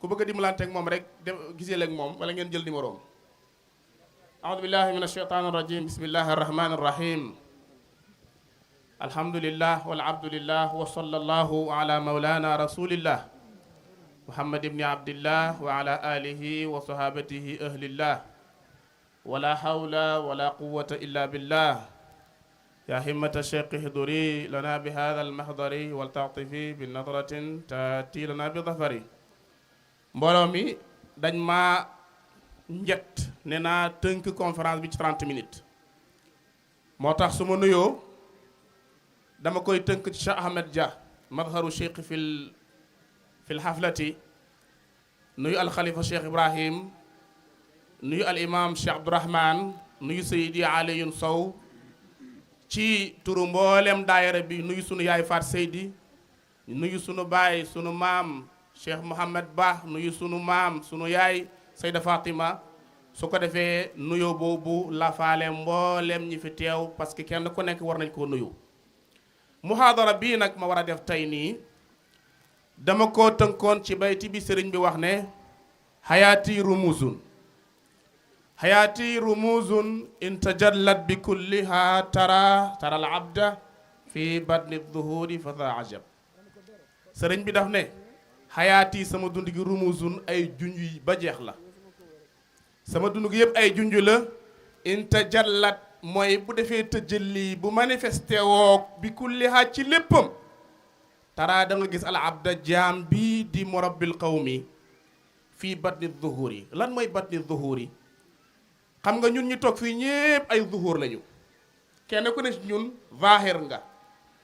ku bëgg a dimbalante ak moom rek gisee ak moom wala ngeen jël numéro am. a'uudu billahi min ashaytaani rajim bismillahi arrahmani arrahim alhamdulillah wal abdulillah wa sallallahu ala maulana rasulillah muhammad ibni abdillah wa ala alihi wa sahabatihi ahlillah wala hawla wala quwwata illa billah ya himmata shaykh ihduri lana bi hadha almahdari wal ta'tifi bi nadratin taati lana bi dhafari. mbooloo mi dañ ma njett ne naa tënk conférence bi ci 30 minutes moo tax su ma nuyoo dama koy tënk ci Cheikh Ahmed Dia madharu cheikh fil haflati nuyu alxalifa Cheikh Ibrahim nuyu al imam Cheikh Abdourahman nuyu Seydi Aliyun Sow ci turu mboolem daayira bi nuyu sunu yaay Faat Seydi nuyu sunu baay sunu maam Cheikh Mouhamed Ba nuyu sunu maam sunu yaay Seyda Fatima su ko defee nuyoo boobu la faale mboolem ñi fi teew parce que kenn ku nekk war nañ koo nuyu. muhaadara bii nag ma war a def tey nii dama ko tënkoon ci bayti bi sëriñ bi wax ne hayaati rumuzun hayaati rumuzun in tajallat bi kulliha tara al abda fi batni dhuhuri fa dha ajab. sëriñ bi daf ne hayaati sama dund gi rumuzun ay junj yi ba jeex la sama dund gi yëpp ay junj la in tajallat mooy bu defee tëjëli bu manifesté woog bi kulliha ci léppam tara da nga gis al abda jaam bi di murabbil qawmi fii batni dhuhuri. lan mooy batni dhuhuri? xam nga ñun ñu toog fii ñépp ay zuhur lañu kenn ku ne ci ñun zahir nga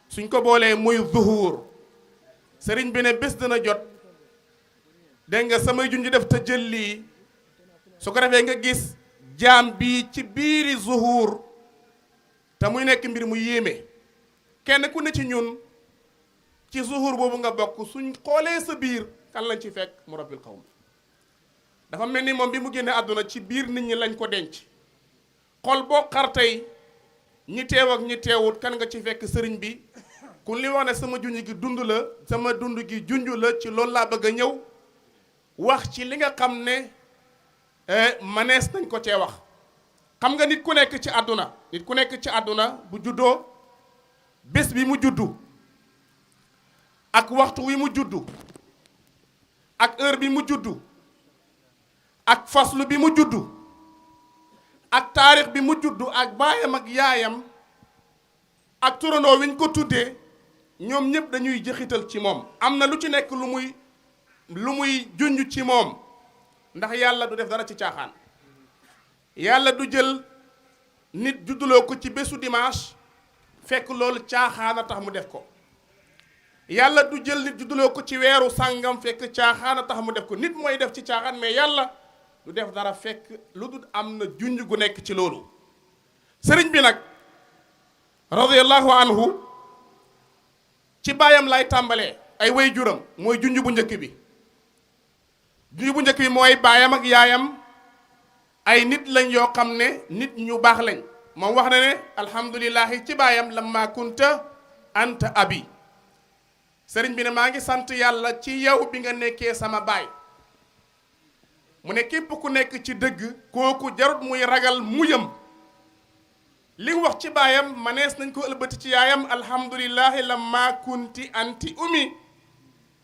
suñ ko boolee muy zuhur. sëriñ bi ne bés dana jot dégg nga samay junj def tëjëli su ko defee nga gis jaam bi ci biiri zuhur te muy nekk mbir mu yéeme. kenn ku ne ci ñun ci zuhur boobu nga bokk suñ xoolee sa biir kan lañ ci fekk murabbil qawm. dafa mel ni moom bi mu génne àdduna ci biir nit ñi lañ ko denc. xol boo xar tey ñi teew ak ñi teewut kan nga ci fekk sëriñ bi ku li wax ne sama junj gi dund la sama dund gi junj la ci loolu laa bëgg a ñëw wax ci li nga xam ne manees nañ ko cee wax. xam nga nit ku nekk ci àdduna bu juddoo bés bi mu juddu ak waxtu wi mu juddu ak heure bi mu juddu ak faslu bi mu juddu ak taarix bi mu juddu ak baayam ak yaayam ak turandoo wi ñu ko tuddee ñoom ñëpp dañuy jëxital ci moom. am na lu ci nekk lu muy junj ci moom ndax yàlla du def dara ci caaxaan. yàlla du jël nit judduloo ko ci bésu dimanche fekk loolu caaxaan a tax mu def ko. yàlla du jël nit judduloo ko ci weeru sàngam fekk caaxaan a tax mu def ko. nit mooy def ci caaxaan mais yàlla du def dara fekk lu dul am na junj gu nekk ci loolu. sëriñ bi nag radiyallahu anhu ci baayam lay tàmbalee ay waajuram mooy junj bu njëkk bi. junj bu njëkk bi mooy baayam ak yaayam ay nit lañ yoo xam ne nit ñu baax lañ. moom wax na ne alhamdulillahi ci baayam lamma kunta anta abi. sëriñ bi ne maa ngi sant yàlla ci yow bi nga nekkee sama baay. mu ne képp ku nekk ci dëgg kooku jarut muy ragal muyam. li mu wax ci baayam manees nañ ko ëlbati ci yaayam alhamdulillahi lamma kunti anti umi.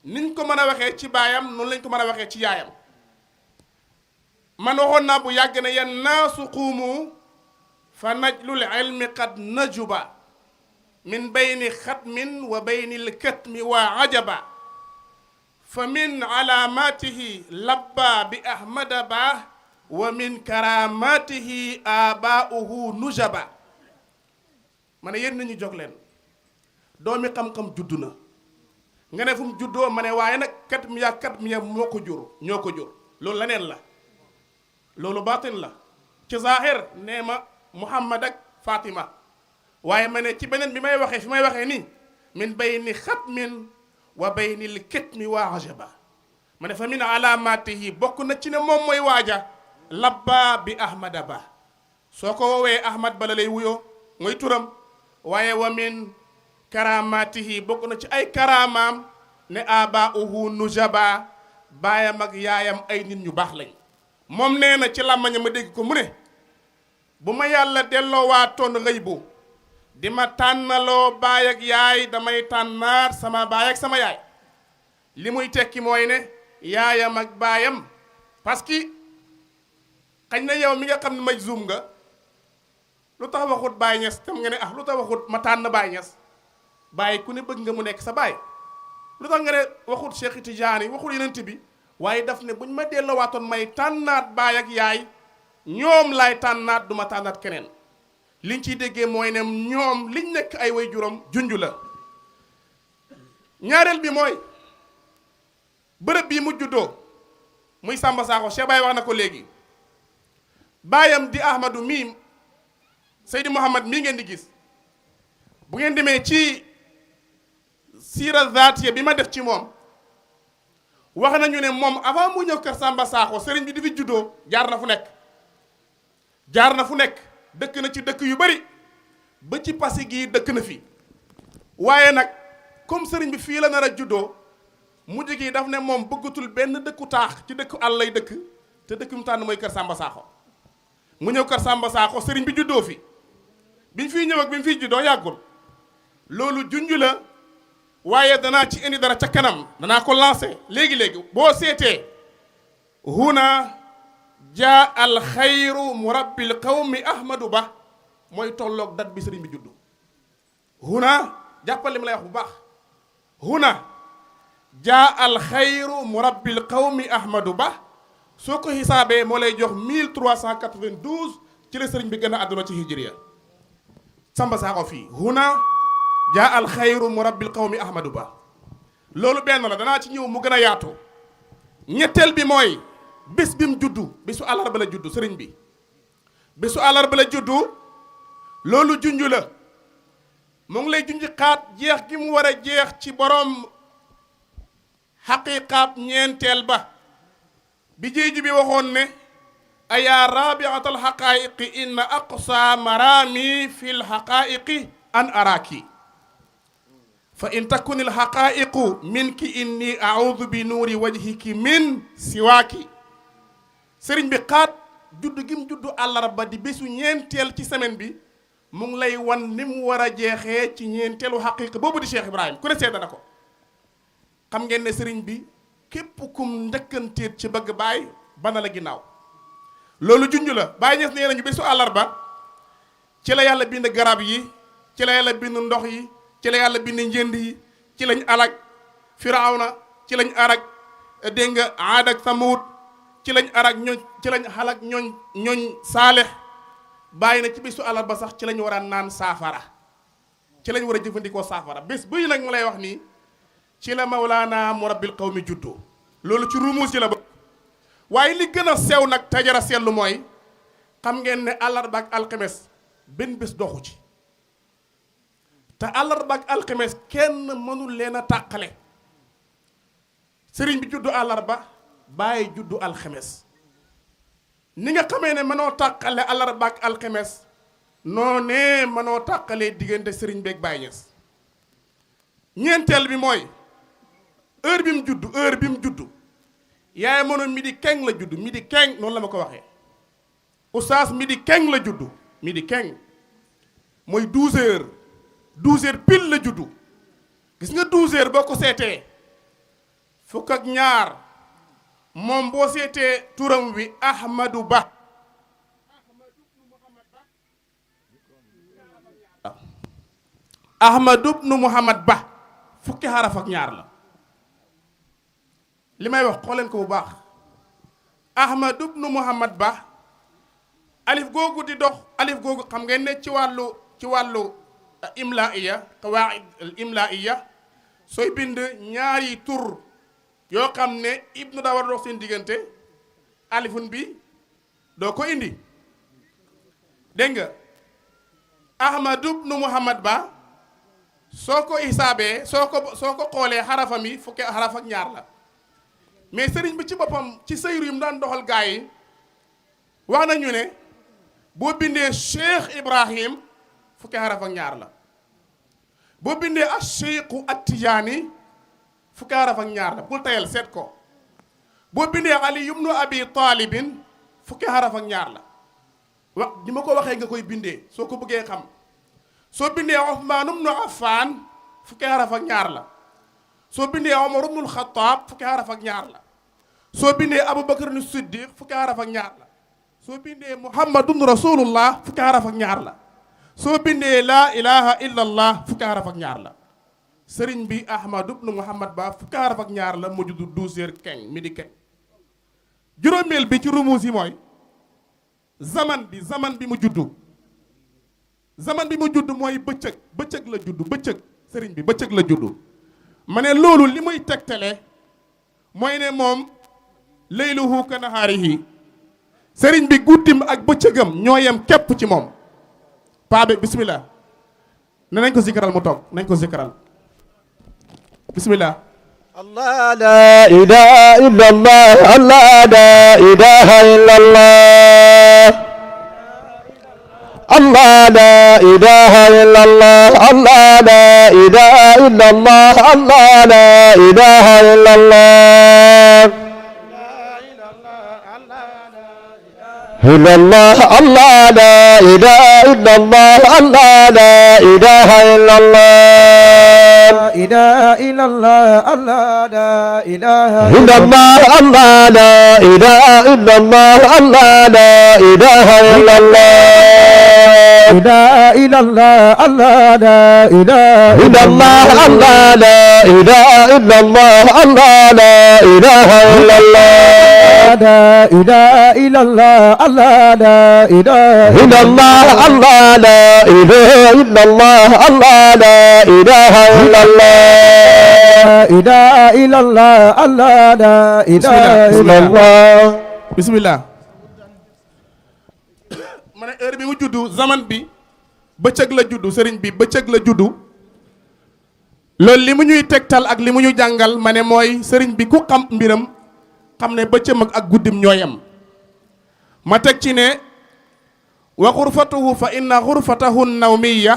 niñ ko mën a waxee ci baayam noonu lañ ko mën a waxee ci yaayam. man waxoon naa bu yàgg ne yan naasu quumu fa najlul ilmi qad najuba min bayni xatmin wa bayni lkatmi wa ajaba fa min alaamatihi labba bi ahmada ba wa min karamatihi abaauhu nujaba. ma ne yéen nañu jóg leen doomi xam-xam juddu na nga ne fu mu juddoo ma ne waaye nag katmiya moo ko jur ñoo ko jur loolu leneen la. loolu baatin la ci zahir nee ma Muhammad ak Fatima waaye ma ne ci beneen bi may waxee fi may waxee nii min bayni xatmin wa bayni l kitmi wa ajaba ma ne fa min alaamatihi bokk na ci ne moom mooy waaja labba bi ahmada ba soo ko woowee ahmad bala lay wuyoo mooy turam waaye wa min karamatihi bokk na ci ay karamaam ne abauhu nujaba baayam ak yaayam ay nit ñu baax lañ. moom nee na ci làmmañam ma dégg ko mu ne bu ma yàlla delloowaatoon rëy bu di ma tànnaloo baay ak yaay damay tànnaat sama baay ak sama yaay. li muy tekki mooy ne yaayam ak baayam parce que xañ na yow mi nga xam ne majzuum nga lu tax waxut Baay Ñas tam nga ne lu tax waxut ma tànn Baay Ñas baay ku ne bëgg nga mu nekk sa baay. lu tax nga ne waxut Cheikh Tidiane waxut Yonent bi waaye daf ne buñ ma delloowaatoon may tànnaat baay ak yaay ñoom laay tànnaat du ma tànnaat keneen. liñ ciy déggee mooy ne ñoom liñ nekk ay way juróom junj la. ñaareel bi mooy bërëb bii mu juddoo muy Samba Sakho Cheikh Baye wax na ko léegi baayam di Ahmadu mii Seydi Mouhamad mii ngeen di gis bu ngeen demee ci siira zaatiya bi ma def ci moom wax nañu ne moom avant mu ñëw kër Samba Sakho sëriñ bi di fi juddoo jaar na fu nekk dëkk na ci dëkk yu bari ba ci Passy gii dëkk na fi waaye nag comme sëriñ bi fii la nar a juddoo mujj gi daf ne moom bëggatul benn dëkku taax ci dëkku àll lay dëkk te dëkk mu tànn mooy kër Samba Sakho mu ñëw kër Samba Sakho sëriñ bi juddoo fi biñ fiy ñëw ak bi mu fiy juddoo yàggul loolu junj la waaye danaa ci indi dara ca kanam danaa ko lancé léegi-léegi boo seetee huna jaa al xayru murabbil qawmi Ahmadou Ba mooy tolloog dat bi sëriñ bi juddu huna jàppal li ma lay wax bu baax huna jaa al xayru murabbil qawmi Ahmadou Ba soo ko xisaabee moo lay jox 1392 ci la sëriñ bi gën a àdduna ci hijriya Samba Sakho fii huna jaa al xayru murabbil qawmi Ahmadou Ba loolu benn la danaa ci ñëw mu gën a yaatu. ñetteel bi mooy bés bi mu juddu bésu àllarba la juddu sëriñ bi bésu àllarba la juddu loolu junj la mu ngi lay junj xaat jeex gi mu war a jeex ci borom xaqiiqaab ñeenteel ba bi jéeju bi waxoon ne ayaa rabiatal xaqaayiqi inna aqsa marami fi l xaqaayiqi an araaki fa in takun il xaqaayiqu minki inni audu bi nuuri wajhiki min siwaaki sëriñ bi xaat judd gi mu juddu àllarba di bésu ñeenteel ci semaine bi mu ngi lay wan ni mu war a jeexee ci ñeenteelu xaqiiqa boobu di Cheikh Ibrahim ku ne seeta na ko xam ngeen ne sëriñ bi képp kum njëkkanteet ci bëgg baay bana la ginnaaw loolu junj la Baay Ñas nee nañu bésu àllarba ci la yàlla bind garab yi ci la yàlla bind ndox yi ci la yàlla bind njënd yi ci lañ alag firawna ci lañ arag dégg nga aad ak samuud ci lañ arag ñooñ ci lañ xalak ñooñ saalex bàyyi na ci bésu àllarba sax ci lañ war a naan saafara ci lañ war a jëfandikoo saafara bés buy nag mu lay wax nii ci la mawlaana murabbil qawmi juddu loolu ci rumuus ci la bokk waaye li gën a sew nag te jara seetlu mooy xam ngeen ne àllarba ak alxames benn bés doxu ci te àllarba ak alxames kenn mënul leen a tàqale sëriñ bi juddu àllarba bàyyi juddu alxames ni nga xamee ne mënoo tàqale àllarba ak alxames noonee mënoo tàqalee diggante sëriñ beeg Baay Ñas ñeenteel bi mooy heure bi mu juddu yaay mënoon midi keng la juddu midi keng noonu la ma ko waxee oustaz midi keng la juddu midi keng mooy 12 heures pile la juddu gis nga 12 heures boo ko seetee fukk ak ñaar moom boo seetee turam wi Ahmadou Ba Ahmadou ibnu Muhammad Ba fukki xaraf ak ñaar la li may wax xooleen ko bu baax Ahmadou ibnu Muhammad Ba alif googu di dox alif googu xam ngeen ne ci wàllu imlaiya qawaid al imlaiya sooy bind ñaari tur yoo xam ne ibnu daa war a dox seen diggante alifun bi doo ko indi dégg nga Ahmadou ibnu Muhammad Ba soo ko isaabee soo ko xoolee xarafam yi fukki xaraf ak ñaar la mais sëriñ bi ci boppam ci sayru yi mu daan doxal gaa yi wax nañu ne boo bindee Cheikh Ibrahim fukki xaraf ak ñaar la boo bindee as Cheikhu at Tijaani fukki xaraf ak ñaar la bul tayal seet ko boo bindee Ali ibnu Abi Talibin fukki xaraf ak ñaar la wax ni ma ko waxee nga koy bindee soo ko bëggee xam. soo bindee Usmaan ibnu Affaan fukki xaraf ak ñaar la soo bindee Omar ibnul Xattaab fukki xaraf ak ñaar la soo bindee Abubakar Siddiq fukki xaraf ak ñaar la soo bindee Muhammadun Rasulullah fukki xaraf ak ñaar la soo bindee laa ilaha illallah fukki xaraf ak ñaar la sëriñ bi Ahmad ibnu Muhammad Ba fukki xaraf ak ñaar la mu juddu 12h15 midi 15 juróomeel bi ci rumuus yi mooy zaman bi mu juddu zaman bi mu judd mooy bëccëg la juddu bëccëg sëriñ bi bëccëg la juddu ma ne loolu li muy tegtale mooy ne moom layluhu ka nahaarihi sëriñ bi guddim ak bëccëgam ñoo yem képp ci moom paa bi bismillah ne nañ ko zikral mu toog nañ ko zikral bismillah الله لا إله إلا الله الله لا إله إلا الله الله لا إله إلا الله الله لا إله إلا الله الله لا إله إلا الله إلا الله الله لا إله إلا الله الله لا إله إلا الله إله إلا الله الله لا إله إلا الله الله لا إله إلا الله الله لا إله إلا الله إله إلا الله الله لا إله إلا الله الله لا إله إلا الله الله لا إله إلا الله لا إله إلا الله الله لا إله إلا الله الله لا إله إلا الله الله لا إله إلا الله لا إله إلا الله الله لا إله إلا الله bismillah ma ne heure bi mu juddu zaman bi bëccëg la juddu sëriñ bi bëccëg la juddu loolu li mu ñuy tegtal ak li mu ñu jàngal ma ne mooy sëriñ bi ku xam mbiram xam ne bëccëm ak guddim ñooyam ma teg ci ne wa xurfatuhu fa inna xurfatahu nawmiya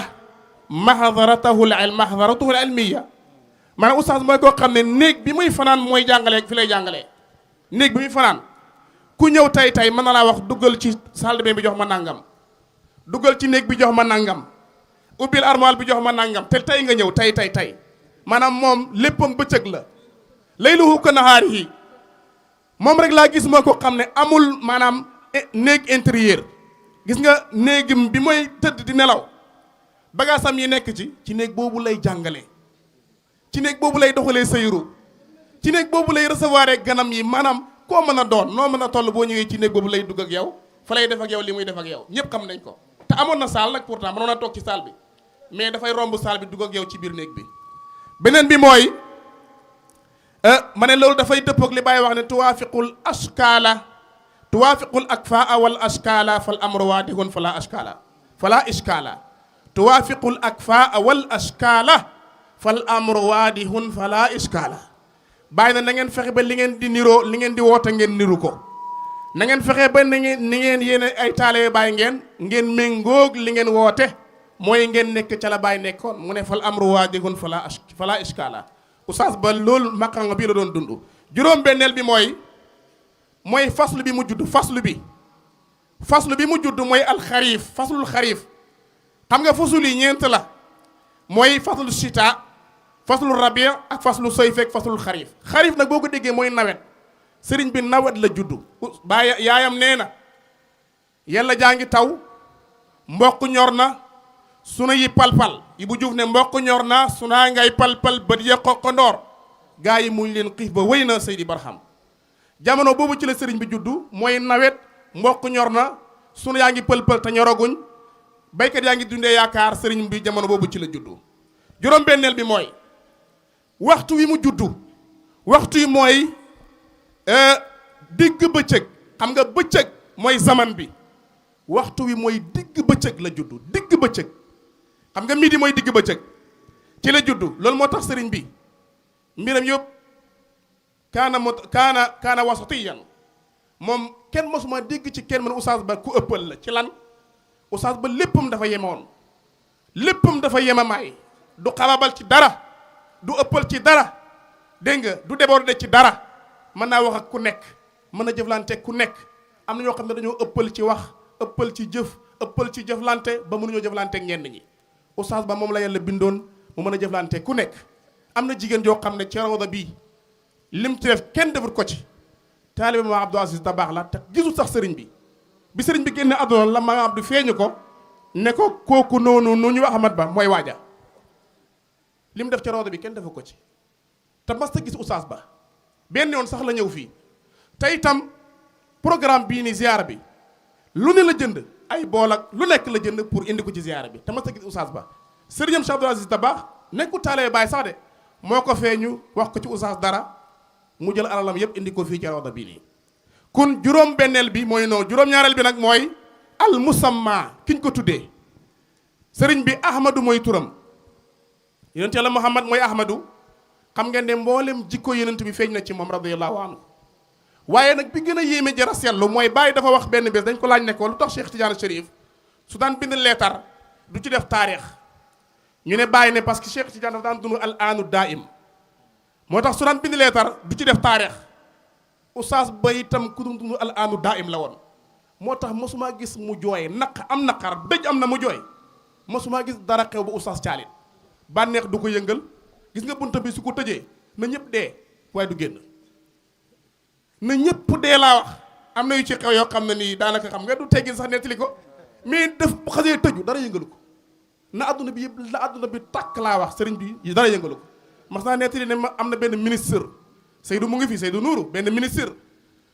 mahdaratuhu al ilmiya maanaam oustaz mooy koo xam ne néeg bi muy fanaan mooy jàngale fi lay jàngalee néeg bi muy fanaan ku ñëw tey mën na laa wax duggal ci salle de bain bi jox ma nangam duggal ci néeg bi jox ma nangam ubbil armoire bi jox ma nangam te tey nga ñëw tey maanaam moom léppam bëccëg la layluhu ka nahaarihi moom rek laa gis moo ko xam ne amul maanaam néeg intérieur gis nga néegim bi mooy tëdd di nelaw bagaasam yi nekk ci néeg boobu lay jàngale ci néeg boobu lay doxalee sayru ci néeg boobu lay recevoir ganam yi maanaam koo mën a doon noo mën a toll boo ñëwee ci néeg boobu lay dugg ak yow fa lay def ak yow li muy def ak yow ñëpp xam nañ ko te amoon na saal nag pourtant mënoon a toog ci saal bi mais dafay romb saal bi dugg ak yow ci biir néeg bi beneen bi mooy ma ne loolu dafay dëppoog li bàyyi wax ne tuwaafiqul akfaa wal ashkaala fal amru waadihun fala ishkaala tuwaafiqul akfaa wal ashkaala fal amru waadihun fala ishkaala bàyyi na ngeen fexe ba li ngeen di niroo li ngeen di woote ngeen niru ko na ngeen fexe ba ni ngeen yéen ay taale bàyyi ngeen méngoog li ngeen woote mooy ngeen nekk ca la bàyyi nekkoon mu ne fal amru waadihun fala ishkaala oustaz ba loolu maqanga bii la doon dund juróom-benneel bi mooy faslu bi mu judd faslu bi mu judd mooy alxariif faslul xariif xam nga fasul yi ñeent la mooy faslu chita faslu rabi ak faslu sayf ak faslul xariif nag boo ko déggee mooy nawet sëriñ bi nawet la juddu baay yaayam nee na yàlla jaa ngi taw mboq ñor na suna yi palpal yi bu juuf ne mboq ñor na sunaa ngay palpal bët ya qoqondoor gaa yi muñ leen xiif ba wéy na Seydi Barham jamono boobu ci la sëriñ bi juddu mooy nawet mboq ñor na sunu yaa ngi pël-pël te ñoraguñ baykat yaa ngi dundee yaakaar sëriñ bi jamono boobu ci la juddu juróom-benneel bi mooy waxtu wi mu juddu waxtu yi mooy digg bëccëg xam nga bëccëg mooy zaman bi waxtu wi mooy digg bëccëg la juddu digg bëccëg xam nga midi mooy digg bëccëg ci la juddu loolu moo tax sëriñ bi mbiram yëpp kaana wasatiyan moom kenn mosuma dégg ci kenn mën oustaz ba ku ëppal la ci lan oustaz ba léppam dafa yemoon léppam dafa yemamaay du xababal ci dara du ëppal ci dara dégg nga du déborder ci dara mën naa wax ak ku nekk mën a jëflante ku nekk. am na ñoo xam ne dañoo ëppal ci wax ëppal ci jëf ëppal ci jëflante ba mënuñoo jëflante ak ñenn ñi oustaz ba moom la yàlla bindoon mu mën a jëflante ku nekk. am na jigéen joo xam ne ci rawda bii lim ci def kenn defut ko ci taalibe ma Abdou Aziz Dabakh la te gisul sax sëriñ bi sëriñ bi génne àdduna la ma Abdou feeñu ko ne ko kooku noonu nu ñu wax Ahmad Ba mooy waaja lim def ci rawda bi kenn defu ko ci te mas ta gis oustaz ba benn yoon sax la ñëw fii te itam programme bii ni ziyaara bi lu ne la jënd ay bool ak lu nekk la jënd pour indi ko ci ziyaara bi te mas ta gis oustaz ba sëriñam Cheikh Abdou Aziz Dabakh nekku taalibe baay sax de moo ko feeñu wax ko ci oustaz dara mu jël alalam yépp indi ko fii ci rawda bii nii kon juróom benneel bi mooy noonu juróom ñaareel bi nag mooy al musamma kiñ ko tuddee sëriñ bi ahmadu mooy turam yonent yàlla muhammad mooy ahmadu xam ngeen ne mboolem jikko yonent bi feeñ na ci moom radiyallahu anhu waaye nag bi gën a yéeme jara seetlu mooy bàyyi dafa wax benn bés dañ ko laaj ne ko lu tax Cheikh Tidiane Chérif su daan bind leetar du ci def taarix ñu ne bàyyi ne parce que Cheikh Tidiane dafa daan dund al aanu daim moo tax su daan bind leetar du ci def taarix oustaz ba itam ku dund al aanu daim la woon moo tax mosuma gis mu jooy naqar dëj am na mu jooy mosuma gis dara xew ba oustaz caalit bànneex du ko yëngal gis nga bunta bi su ko tëjee na ñëpp dee waaye du génn na ñëpp dee laa wax am na yu ci xew yoo xam ne nii daanaka xam nga du teggin sax nettali ko mais def xasee tëju dara yëngalu ko na adduna bi yëpp la adduna bi tàkk laa wax sëriñ bi dara yëngalu ko mas naa nettali ne ma am na benn ministre Seydou mu ngi fi Seydou Nourou benn ministre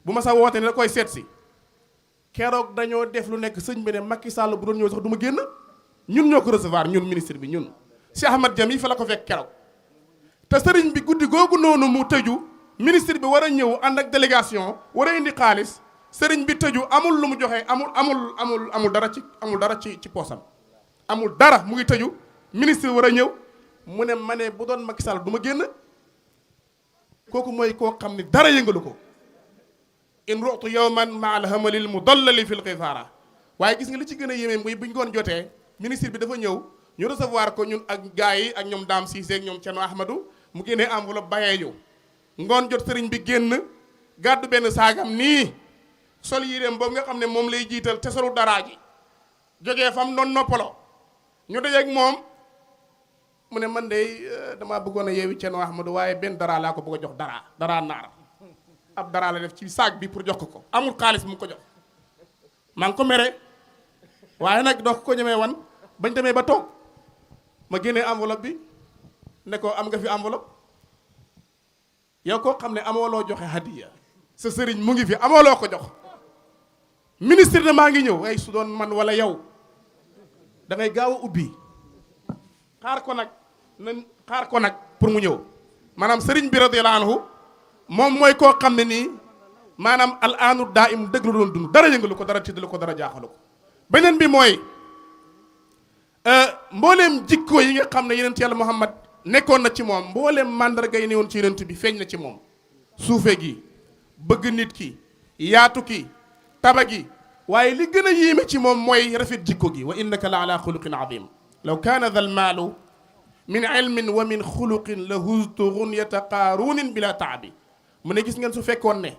bu ma sa woote ne da koy seet si keroog dañoo def lu nekk sëñ bi ne Macky Sall bu doon ñëw sax du ma génn ñun ñoo ko recevoir ñun ministre bi ñun Cheikh Ahmad Jami fa la ko fekk keroog te sëriñ bi guddi googu noonu mu tëju ministre bi war a ñëw ànd ak délégation war a indi xaalis sëriñ bi tëju amul lu mu joxe amul dara ci poosam amul dara mu ngi tëju ministre war a ñëw mu ne ma ne bu doon Macky Sall du ma génn kooku mooy koo xam ne dara yëngalu ko in ru'tu yawman ma alhamalil mudallali fil xifaara waaye gis nga li ci gën a yéeme muy buñ goon jotee ministre bi dafa ñëw ñu recevoir ko ñun ak gars yi ak ñoom Dame Cissé ak ñoom Thierno Ahmadou mu génnee enveloppe bayee ñu ngoon jot sëriñ bi génn gàddu benn saagam nii sol yéreem boobu nga xam ne moom lay jiital te solu daraa ji jógee fam noon noppaloo ñu dajeeg moom mu ne man de damaa bëggoon a yeewi Thierno Ahmadou waaye benn dara laa ko bëgg a jox dara naar ab dara la def ci saag bi pour jox ko amul xaalis mu ko jox maa ngi ko mere waaye nag doo ko ñemee wan bañ demee ba toog ma génnee enveloppe bi ne ko am nga fi enveloppe yow koo xam ne amoo loo joxe hadiya sa sëriñ mu ngi fi amoo loo ko jox ministre ne maa ngi ñëw ay su doon man wala yow da ngay gaaw a ubbi xaar ko nag pour mu ñëw maanaam sëriñ bi radiyallahu anhu moom mooy koo xam ne nii maanaam al aanu daa im dëgg la doon dund dara yëngalu ko dara tiddalu ko dara jaaxalu ko beneen bi mooy mbooleem jikko yi nga xam ne yonent yàlla Muhammad nekkoon na ci moom mbooleem màndarga yi ne woon ci yonent bi feeñ na ci moom suufe gi bëgg nit ki yaatu ki taba gi waaye li gën a yéeme ci moom mooy rafet jikko gi wa innaka la ala xuluqin azim law kaana dal maalu min ilmin wa min xuluqin la hustu gunyata qaarunin bila taabi mu ne gis ngeen su fekkoon ne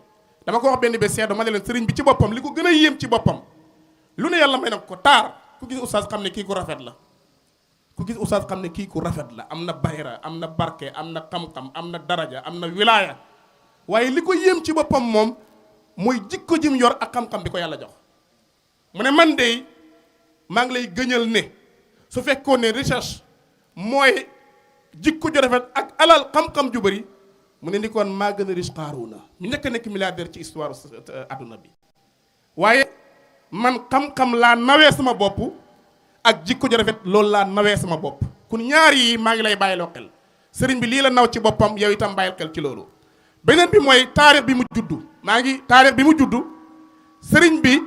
dama ko wax benn bés seedo ma ne leen sëriñ bi ci boppam li ko gën a yéem ci boppam lu ne yàlla may na ko taar ku gis oustaz xam ne kii ku rafet la ku gis oustaz xam ne kii ku rafet la am na bayra am na barke am na xam-xam am na daraja am na wilaaya waaye li ko yéem ci boppam moom mooy jikko jim yor ak xam-xam bi ko yàlla jox mu ne man de maa ngi lay gëñal ne su fekkoon ne recherche mooy jikko ju rafet ak alal xam-xam ju bëri mu ne ni kon maa gën a riche Qaaruuna mi njëkk a nekk milliardaire ci histoire adduna bi waaye man xam-xam laa nawee sama bopp ak jikko ju rafet loolu laa nawee sama bopp kun ñaar yi maa ngi lay bàyyiloo xel sëriñ bi lii la naw ci boppam yow itam bàyyil xel ci loolu beneen bi mooy taarix bi mu juddu taarix bi mu juddu sëriñ bi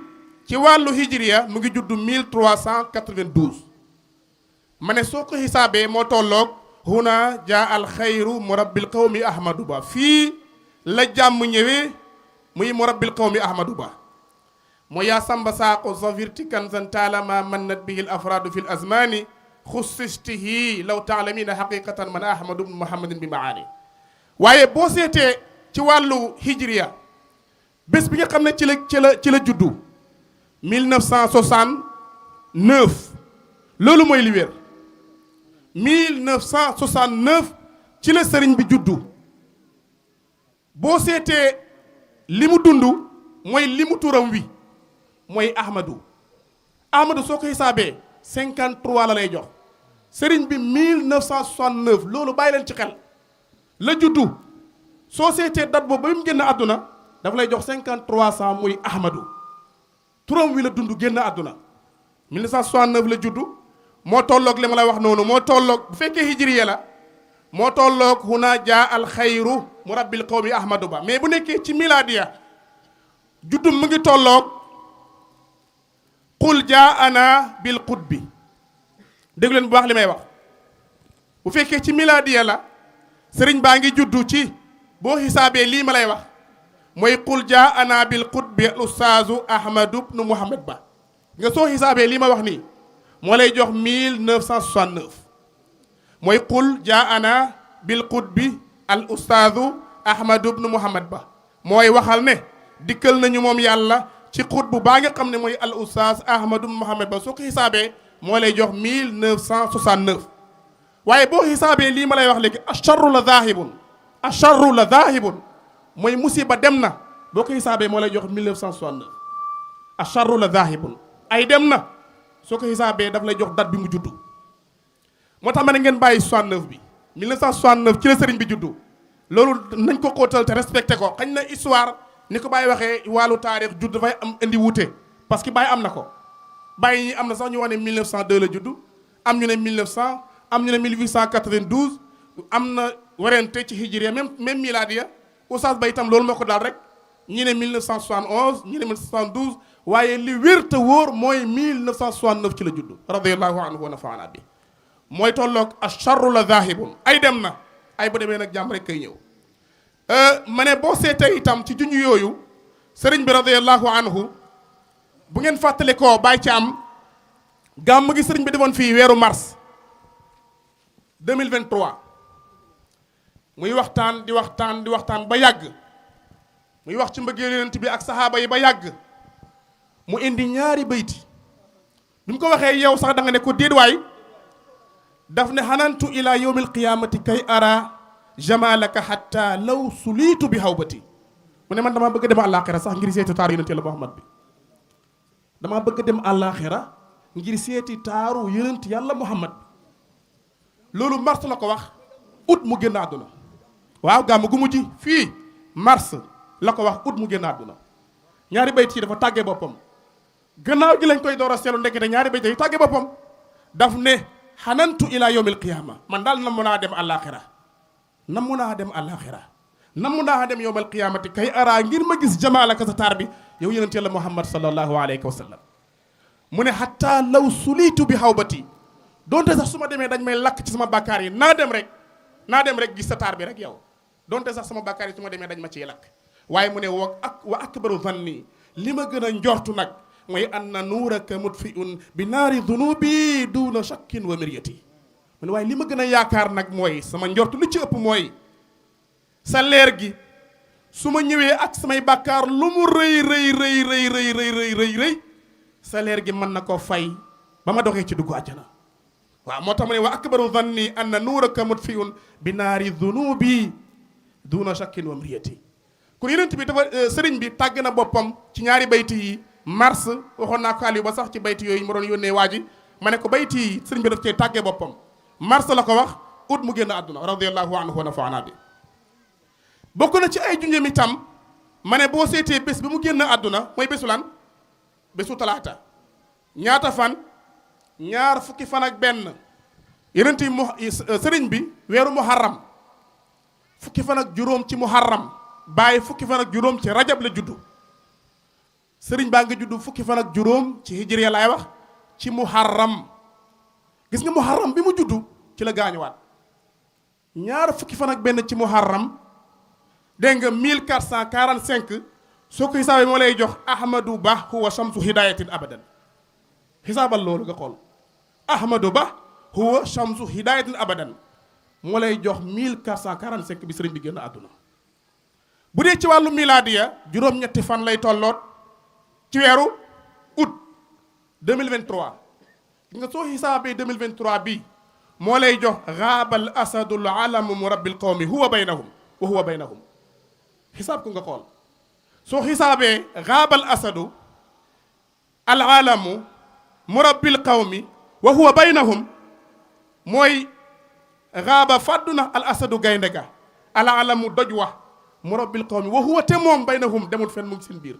ci wàllu hijriya mu ngi juddu 1392 ma ne soo ko xisaabee moo tolloog huna jaa al xayru murabbil qawmi ahmadou ba fii la jàmm ñëwee muy murabbil qawmi ahmadou ba moo yaa samba saaqo safirti kanzan taalama mannat bihi l afradu fi l azmani xussistihi law taalamina xaqiqatan man ahmadu bnu muhammadin bi maani waaye boo seetee ci wàllu hijriya bés bi nga xam ne ci la juddu 1969 loolu mooy li wér 1969 ci la sëriñ bi juddu boo seetee li mu dund mooy li mu turam wi mooy Ahmadou soo ko xisaabee 53 la lay jox sëriñ bi 1969 loolu bàyyi leen ci xel la juddu soo seetee date boobu ba mu génn àdduna dafa lay jox 5300 muy Ahmadou turam wi la dund génn àdduna 1969 la juddu moo tolloog li ma la wax noonu moo tolloog bu fekkee hijriya la moo tolloog huna jaa al xayru murabbil qawmi Ahmadou Ba mais bu nekkee ci miladiya juddum mu ngi tolloog qul jaa ana bil qutbi dégg leen bu baax li may wax bu fekkee ci miladiya la sëriñ baa ngi juddu ci boo xisaabee lii ma lay wax mooy qul jaa ana bil qutbi al ustaazu Ahmadou ibnu Muhammad Ba nga soo xisaabee lii ma wax nii moo lay jox 1969 mooy qul jaa ana bil qutbi al ustaazu Ahmadou ibnu Muhammad Ba mooy waxal ne dikkal nañu moom yàlla ci xutbu baa nga xam ne mooy al ustaaz Ahmadou ibnu Muhammad Ba soo ko xisaabee moo lay jox 1969 waaye boo xisaabee lii ma lay wax léegi acharru la zaahibun mooy musiba dem na boo ko xisaabee moo lay jox 1969 acharru la zaahibun ay dem na soo ko xisaabee daf lay jox date bi mu juddu moo tax ma ne ngeen bàyyi 69 bi 1969 ci la sëriñ bi juddu loolu nañ ko xóotal te respecté ko xañ na histoire ni ko Baye waxee wàllu taarix judd dafay am indi wuute parce que Baye am na ko Baye ñi am na sax ñu wax ne 1902 la juddu am ñu ne 1900 am ñu ne 1892 am na werante ci hijriya même miladiya Oustaz Ba itam loolu moo ko daal rek ñi ne 1971 ñi ne 1972 waaye li wér te wóor mooy 1969 ci la juddu radiyallahu anhu wa nafaana bi mooy tolloog acharru la zaahibun ay dem na ay bu demee nag jàmm rek kay ñëw ma ne boo seetee itam ci junj yooyu sëriñ bi radiyallahu anhu bu ngeen fàttali koo bàyyi ci am gàmm gi sëriñ bi defoon fii weeru mars 2023 muy waxtaan di waxtaan ba yàgg muy wax ci mbëggeel yonent bi ak saxaaba yi ba yàgg mu indi ñaari bayti bi mu ko waxee yow sax da nga ne ko déet waay daf ne xanantu ila yawmil qiyamati kay ara jamalaka hatta law suliitu bi hawbati mu ne man damaa bëgg dem àllaaxira sax ngir seeti taaru yonent yàlla Muhammad bi damaa bëgg dem àllaaxira ngir seeti taaru yonent yàlla Muhammad bi loolu mars la ko wax août mu génn àdduna waaw gàmm gu mujj fii mars la ko wax août mu génn àdduna ñaari bayt yi dafa tàggee boppam gannaaw gi lañ koy door a seelu ndekete ñaari bayt yi tàggee boppam daf ne xanantu ila yawmil qiyaama man daal namu naa dem àllaaxira namu naa dem yawmal qiyaamati kay araa ngir ma gis jamaalaka sa taar bi yow yonent yàlla Muhammad sallallahu alayhi wa sallam mu ne hatta law suliitu bi hawbati donte sax su ma demee dañ may lakk ci sama bàkkaar yi naa dem rek gis sa taar bi rek yow donte sax sama bàkkaar yi su ma demee dañ ma ciy lakk waaye mu ne wa akbaru zanni li ma gën a njortu nag mooy anna nuuraka mutfiun bi naari dunubi duuna shakkin wa miryati mu ne waaye li ma gën a yaakaar nag mooy sama njortu li ci ëpp mooy sa leer gi su ma ñëwee ak samay bàkkaar lu mu rëy sa leer gi mën na ko fay ba ma doxee ci dugg àjjana waaw moo tax mu ne wa akbaru zanni anna nuuraka mutfiun bi naari dunubi duuna shakkin wa miryati kon yonent bi dafa sëriñ bi tàgg na boppam ci ñaari bayti yi mars waxoon naa ko Aliou ba sax ci bayti yooyu ma doon yónnee waa ji ma ne ko bayti yi sëriñ bi daf cee tàggee boppam mars la ko wax août mu génn àdduna radiyallahu anhu wa nafaana bi bokk na ci ay junjëm itam ma ne boo seetee bés bi mu génn àdduna mooy bésu lan bésu talaata ñaata fan ñaar fukki fan ak benn yonent yi sëriñ bi weeru muharram fukki fan ak juróom ci muharram bàyyi fukki fan ak juróom ci rajab la juddu sëriñ baa nga juddu fukki fan ak juróom ci hijriya laay wax ci muharram gis nga muharram bi mu juddu ci la gaañuwaat ñaar fukki fan ak benn ci muharram dégg nga 1445 soo ko xisaabee moo lay jox Ahmadou Ba huwa shamsu hidayatin abadan xisaabal loolu nga xool Ahmadou Ba huwa shamsu hidayatin abadan moo lay jox 1445 bi sëriñ bi génn àdduna bu dee ci wàllu milaadiya juróom-ñetti fan lay tolloot ci weeru août 2023 nga soo xisaabee 2023 bii moo lay jox raabal asadul alamu murabbil qawmi huwa baynahum wa huwa baynahum xisaab ko nga xool soo xisaabee raabal asadu al alamu murabbil qawmi wa huwa baynahum mooy raaba fàddu na al asadu gaynde ga al alamu doj wa murabbil qawmi wa huwa te moom baynahum demul fenn mu ngi seen biir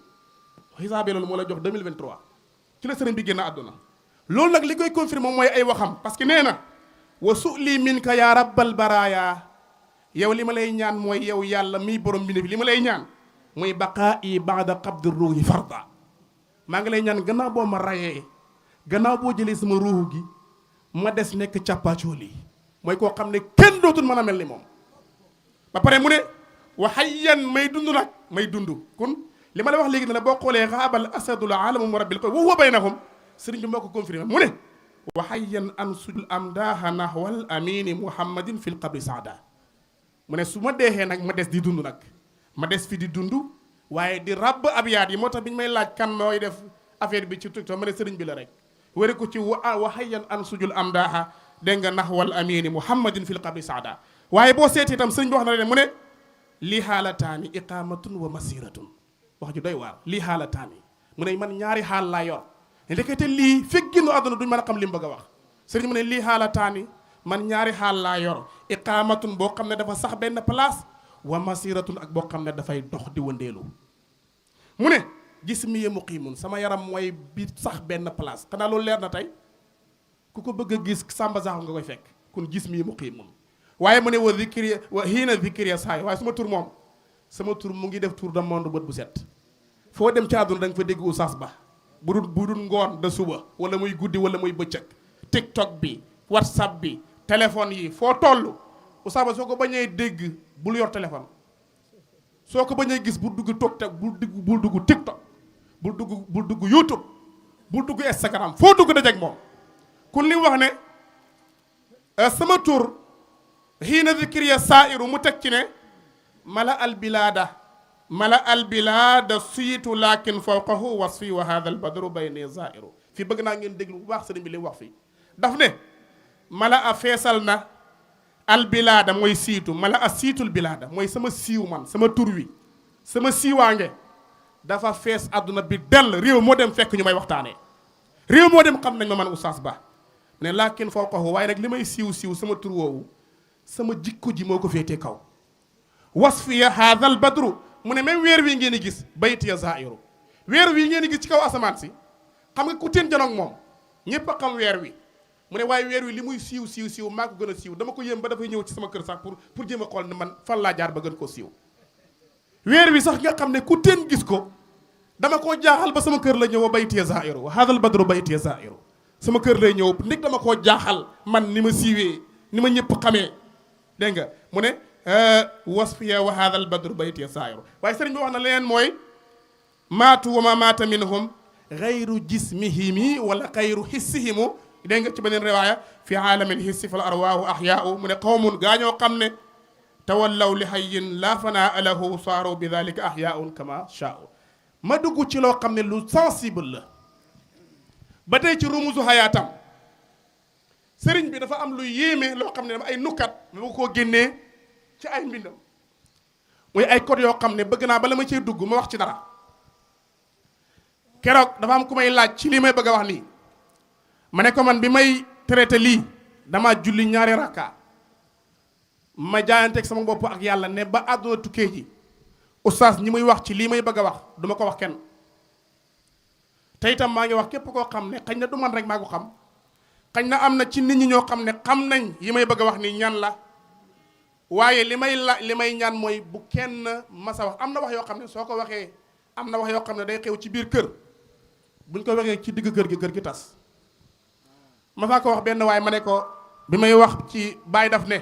xisaabee loolu moo lay jox 2023 ci la sëriñ bi génn àdduna loolu nag li koy confirmer mooy ay waxam parce que nee na wa su'li minka ya rabbal baraya yow li ma lay ñaan mooy yow yàlla miy borom bi ne fi li ma lay ñaan muy baqaa'i ba'da qabdi ruuhi farda maa ngi lay ñaan gannaaw boo ma rayee gannaaw boo jëlee sama ruuhu gi ma des nekk càppaacooli mooy koo xam ne kenn dootul mën a mel ni moom ba pare mu ne wa hayyan may dund nag may dund kon li ma la wax léegi ne la boo xoolee raabal asadul alamu murabbil qawmi wa huwa baynahum sëriñ bi moo ko confirmé mu ne wa hayyan an sujul amdaaha nahwal amini muhammadin fil qabri saada mu ne su ma deexee nag ma des di dund nag ma des fi di dund waaye di rabb abyaat yi moo tax bi ñu may laaj kan mooy def affaire bi ci TikTok ma ne sëriñ bi la rek wari ko ci wa hayyan an sujul amdaaha dégg nga nahwal amini muhammadin fil qabri saada waaye boo seetee itam sëriñ bi wax na leen mu ne lii xaalataani iqaamatun wa masiratun wax ju doy waar lii xaalataani mu ne man ñaari xaal laa yor ndekete lii fekk génnu àdduna duñ mën a xam li mu bëgg a wax sëriñ mu ne lii xaalataani man ñaari xaal laa yor iqaamatun boo xam ne dafa sax benn place wa masiratun ak boo xam ne dafay dox di wëndeelu mu ne gis mi ye muqiimun sama yaram mooy bi sax benn place xanaa loolu leer na tey ku ko bëgg a gis sàmba sax nga koy fekk kon gis mi ye muqiimun waaye mu ne wa zikri wa hiina zikri saay waaye sama tur moom sama tur mu ngi def tour de monde bët bu set foo dem ci àdduna da nga fa dégg Oustaz Ba bu dul ngoon da suba wala muy guddi wala muy bëccëg TikTok bi WhatsApp bi téléphone yi foo toll Oustaz Ba soo ko bañee dégg bul yor téléphone soo ko bañee gis bul dugg TikTok bul dugg TikTok bul dugg YouTube bul dugg Instagram foo dugg dajeg moom kun li wax ne sama tur xiina zikriya sairu mu teg ci ne mala al bilada suyitu lakin fawqahu wasfi wa hadha al badru bayni zairu fii bëgg naa ngeen déglu bu baax sëriñ bi li wax fii daf ne mala a feesal na al bilada mooy siitu mala a siitul bilada mooy sama siiw man sama tur wi sama siiwaange dafa fees àdduna bi dell réew moo dem fekk ñu may waxtaanee réew moo dem xam nañ ma man Oustaz Ba ne lakin fawqahu waaye nag li may siiw sama tur woowu sama jikko ji moo ko féetee kaw wasfiya haadal badru mu ne même weer wi ngeen di gis baytiya zairu weer wi ngeen di gis ci kaw asamaan si xam nga ku teen janoog moom ñëpp a xam weer wi mu ne waaye weer wi li muy siiw maa ko gën a siiw dama ko yëm ba dafay ñëw ci sama kër sax pour jéem a xool ne man fan laa jaar ba gën koo siiw weer wi sax nga xam ne ku teen gis ko dama koo jaaxal ba sama kër la ñëw baytiya zairu haadal badru baytiya zairu sama kër lay ñëw ndig dama koo jaaxal man ni ma siiwee ni ma ñëpp xamee dégg nga mu ne wasfiya wa hadha al badru bayti saayiru waaye sëriñ bi wax na leneen mooy maatu wa ma maata minhum gayru jismihimi wala gayru hissihimu dégg nga ci beneen riwaaya fi aalamil hissi fal arwaahu ahyaau mu ne qawmun gaañoo xam ne tawallaw li hayyin laa fanaa lahu saaru bi dalika ahyaun kama shaau ma dugg ci loo xam ne lu sensible la ba tey ci rumusu hayaatam sëriñ bi dafa am lu yéeme loo xam ne dama ay nukkat ma koo génnee ci ay mbindam muy ay code yoo xam ne bëgg naa bala ma cee dugg ma wax ci dara keroog dafa am ku may laaj ci lii may bëgg a wax nii ma ne ko man bi may traité lii dama julli ñaari rakka ma jaayanteeg sama bopp ak yàlla ne ba àdduna tukkee ji oustaz ñi muy wax ci lii may bëgg a wax duma ko wax kenn te itam maa ngi wax képp koo xam ne xañ na du man rek maa ko xam xañ na am na ci nit ñi ñoo xam ne xam nañ yi may bëgg a wax ni ñan la waaye li may ñaan mooy bu kenn masa wax am na wax yoo xam ne soo ko waxee am na wax yoo xam ne day xew ci biir kër buñ ko waxee ci digg kër gi tas ma faa ko wax benn waaye ma ne ko bi may wax ci Baay daf ne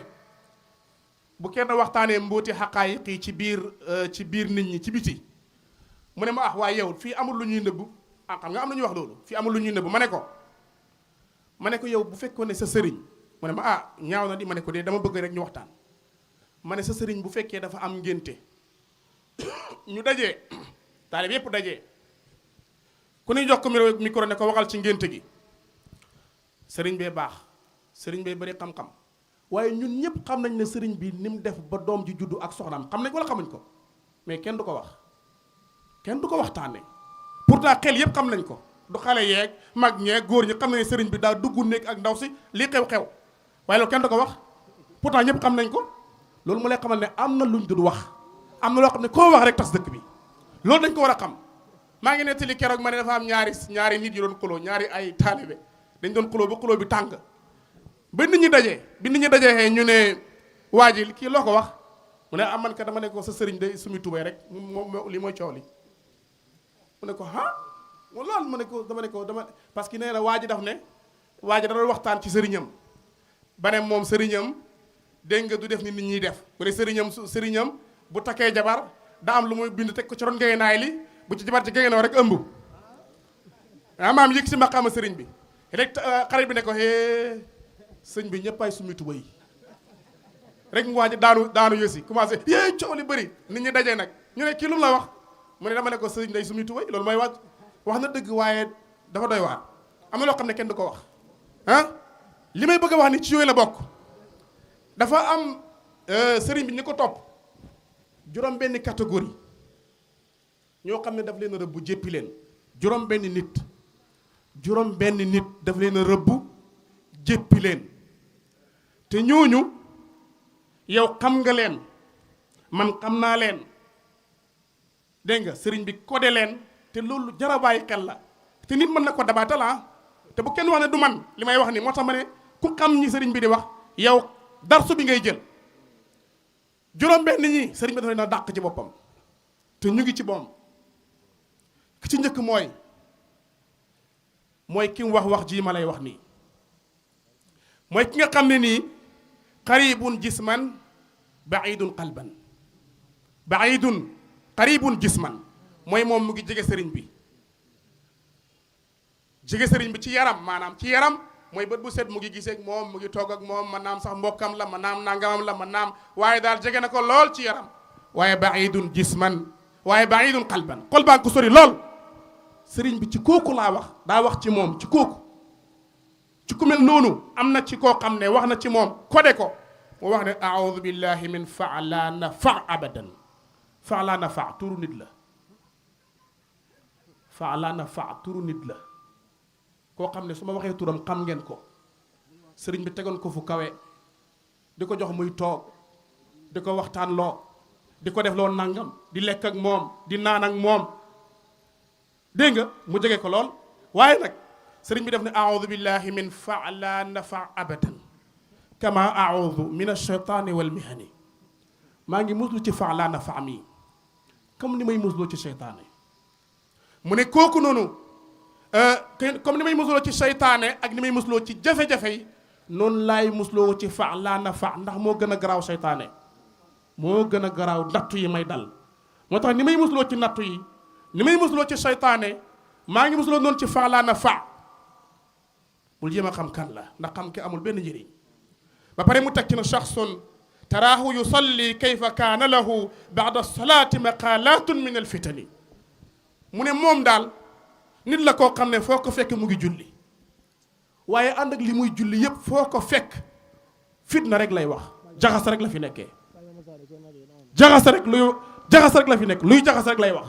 bu kenn waxtaanee mbóoti xaqaayiq yi ci biir nit ñi ci biti mu ne ma waaye yow fii amul lu ñuy nëbb xam nga am na ñuy wax loolu fii amul lu ñuy nëbb ma ne ko yow bu fekkoon ne sa sëriñ mu ne ma ñaaw na di ma ne ko de dama bëgg rek ñu waxtaan ma ne sa sëriñ bu fekkee dafa am ngénte ñu dajee taalib yépp dajee ku ñuy jox ko micro ne ko waxal ci ngénte gi sëriñ bee baax sëriñ bee bari xam-xam waaye ñun ñëpp xam nañ ne sëriñ bi ni mu def ba doom ji juddu ak soxnaam xam nañ ko wala xamuñ ko mais kenn du ko wax kenn du ko waxtaane pourtant xel yëpp xam nañ ko du xale yeeg mag ñeeg góor ñi xam nañ ne sëriñ bi daa dugg nekk ak ndaw si lii xew-xew waaye loolu kenn du ko wax pourtant ñëpp xam nañ ko loolu mu lay xamal ne am na luñ dul wax am na loo xam ne koo wax rek tas dëkk bi loolu dañ ko war a xam maa ngi nettali keroog ma ne dafa am ñaari nit yu doon xuloo ñaari ay taalibe dañ doon xuloo ba xuloo bi tàng ba nit ñi dajee bi nit ñi dajee ñu ne waa ji kii loo ko wax mu ne man ka dama ne ko sa sëriñ day sumi tubay rek moom li mooy coow li mu ne ko loolu dama ne ko parce que nee na waa ji daf ne waa ji da doon waxtaan ci sëriñam ba ne moom sëriñam dégg nga du def ni nit ñiy def mu ne sëriñam bu takkee jabar daa am lu muy bind teg ko ci ron ngeenaay li bu ci jabar ci ngeenaay rek ëmb maam yëg si maqaama sëriñ bi rek xarit bi ne ko sëñ bi ñëpp ay sumi tuba yi rek mu waa ji daanu yësi commencé coow li bëri nit ñi dajee nag ñu ne kii lu mu la wax mu ne dama ne ko sëriñ day sumi tuba yi loolu mooy wax na dëgg waaye dafa doy waar am na loo xam ne kenn du ko wax li may bëgg a wax ni ci yooyu la bokk dafa am sëriñ bi ni ko topp juróom benn catégorie ñoo xam ne daf leen a rëbb jéppi leen juróom benn nit daf leen a rëbb jéppi leen te ñooñu yow xam nga leen man xam naa leen dégg nga sëriñ bi codé leen te loolu jar a bàyyi xel la te nit mën na ko dabaatal te bu kenn wax ne du man li may wax ni moo tax ma ne ku xam ñi sëriñ bi di wax yow darsu bi ngay jël juróom benn ñi sëriñ bi dafa leen a dàq ci boppam te ñu ngi ci boom ki ci njëkk mooy ki mu wax ji ma lay wax nii mooy ki nga xam ne nii qaribun jisman baidun qalban qaribun jisman mooy moom mu ngi jege sëriñ bi ci yaram maanaam ci yaram mooy bët bu set mu ngi gisee ak moom mu ngi toog ak moom man naam sax mbokkam la man naam nangamam la man naam waaye daal jege na ko lool ci yaram waaye baidun jisman waaye baidun qalban xol baa ko sori lool sëriñ bi ci kooku laa wax daa wax ci moom ci kooku ci ku mel noonu am na ci koo xam ne wax na ci moom codé ko mu wax ne aoudu billahi min fa'lana fa abadan fa'lana fa turu nit la fa'lana fa turu nit la koo xam ne su ma waxee turam xam ngeen ko sëriñ bi tegoon ko fu kawe di ko jox muy toog di ko waxtaan loo di ko def loo nangam di lekk ak moom di naan ak moom dégg nga mu jege ko lool waaye nag sëriñ bi def ne aoudu billahi min fa'la nafa abadan kama aoudu min ash-shaytani wal mihani maa ngi muslu ci fa'la nafa mi comme ni may musloo ci seytaane mu ne kooku noonu comme ni may musloo ci seytaane ak ni may musloo ci jafe-jafe yi noonu laay musloo ci fa'la nafa ndax moo gën a garaaw seytaane moo gën a garaaw nattu yi may dal moo tax ni may musloo ci nattu yi ni may musloo ci seytaane maa ngi musloo noonu ci fa'la nafa bul jéem a xam kan la ndax xam ki amul benn njëriñ ba pare mu teg ci na shaxsun taraahu yusalli kayfa kaana lahu ba'da salaati maqaalatun min alfitani mu ne moom daal nit la koo xam ne foo ko fekk mu ngi julli waaye ànd ak li muy julli yépp foo ko fekk fitna rek lay wax jaxas rek la fi nekkee jaxas rek la fi nekk luy jaxas rek lay wax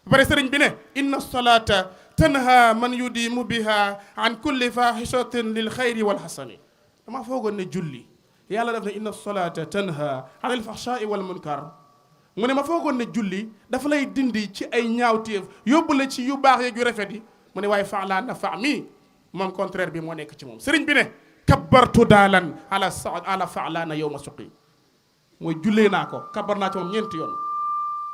ba pare sëriñ bi ne inna salata tanha man yudimu biha an kulli fahishatin lil xayri wal hasani dama foogoon ne julli yàlla def ne inna salata tanha anil fahshai wal munkar mu ne ma foogoon ne julli dafa lay dindi ci ay ñaawteef yóbbu la ci yu baax yeeg yu rafet yi mu ne waaye fa'la nafa mi moom contraire bi moo nekk ci moom sëriñ bi ne kabbartu daalan ala fa'lana yawma suqi mooy jullee naa ko kabbar naa ci moom ñeenti yoon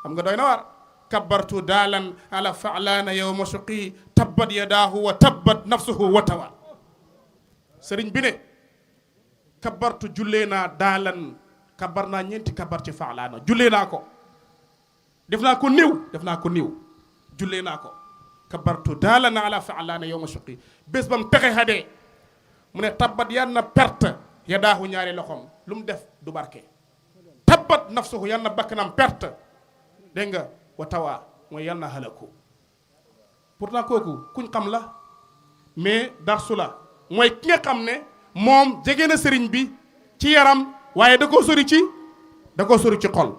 xam nga doy na waar kabbartu daalan ala fa'lana yawma suqi tabbat yadaahu wa tabbat nafsuhu wa tawa sëriñ bi ne kabbartu jullee naa daalan kabbar naa ñeenti kabbar ci fa'lana jullee naa ko def naa ko néew jullee naa ko kabbartu daalan ala fa'lana yawma suqi bés ba mu pexe hadee mu ne tabbat yan na perte yadaahu ñaari loxoom lu mu def du barke tabbat nafsuhu yan na bakkanam perte dégg nga wa tawaa mooy yal na halaku pourtant kooku kuñ xam la mais darsu la mooy ki nga xam ne moom jege na sëriñ bi ci yaram waaye da koo sori ci xol.